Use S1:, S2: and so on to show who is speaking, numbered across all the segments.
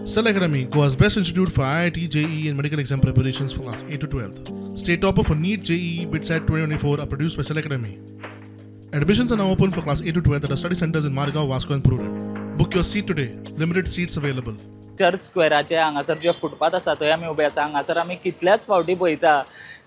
S1: Cell Academy, Goa's best institute for IIT, JEE, and medical exam preparations for class 8 to 12. State topper for NEET, JEE, BITSAT 2024 are produced by Cell Academy. Admissions are now open for class 8 to 12 at our study centers in Margao, Vasco, and Prudent. Book your seat today. Limited seats available.
S2: Church स्क्वेराचे हांगासर जे footpath आसा थंय आमी उबे आसा. हांगासर आमी कितल्याच फावटी पळयता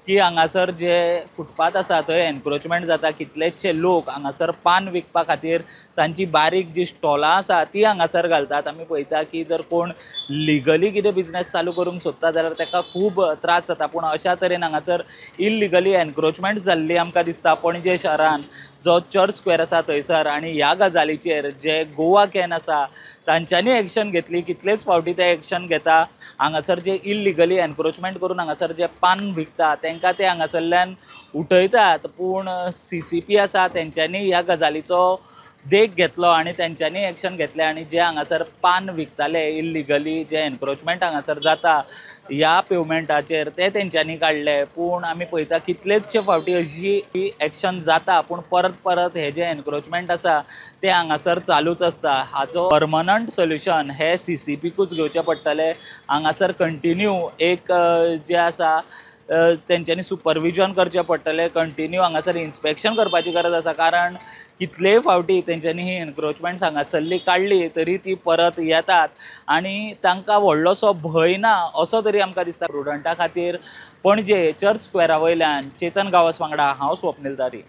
S2: की हांगासर जे फुटपाथ आसा थंय एनक्रोचमेंट जाता. कितलेचशे लोक हांगासर पान विकपा खातीर तांची बारीक जी स्टॉलां आसा ती हांगासर घालतात. आमी पळयता की जर कोण लिगली कितें बिजनेस चालू करूंक सोदता जाल्यार ताका खूब त्रास जाता, पूण अशा तरेन हांगासर इलिगली एनक्रोचमेंट जाल्ली आमकां दिसता पणजे शहरान जो चर्च स्क्वेर आसा थंयसर. आनी ह्या गजालीचेर जे गोवा can आसा तांच्यांनी एक्शन घेतली. कितलेच फावटी ते एक्शन घेता. हांगासर जे इलिगली एनक्रोचमेंट करून हांगासर जे पान विकता तांकां ते हांगासरल्यान उठयतात, पूण CCP आसा तेंच्यांनी ह्या गजालीचो देख घेतलो आनी तेंच्यांनी एक्शन घेतलें आनी जे हांगासर पान विकताले इलिगली जे एनक्रोचमेंट हांगासर जाता ह्या पेवमेंटाचेर ते तेंच्यांनी काडले. पूण आमी पळयता कितलेचशे फावटी अशी एक्शन जाता, पूण परत परत हे जे एनक्रोचमेंट आसा ते हांगासर चालूच आसता. हाचो परमनंट सोल्युशन हे CCPकूच घेवचें पडटलें. हांगासर कंटिन्यू एक जें आसा तेंच्यांनी सुपरविजन करचें पडटलें, कंटिन्यू हांगासर इन्स्पेक्शन करपाची गरज आसा, कारण कितलेय फावटी तेंच्यांनी ही एनक्रोचमेंट्स हांगासरली काडली तरी ती परत येतात आनी तांकां व्हडलोसो भंय ना असो तरी आमकां दिसता. प्रुडंटा खातीर पणजे चर्च स्क्वेरा वयल्यान चेतन गांवस वांगडा हांव स्वप्नील तारी.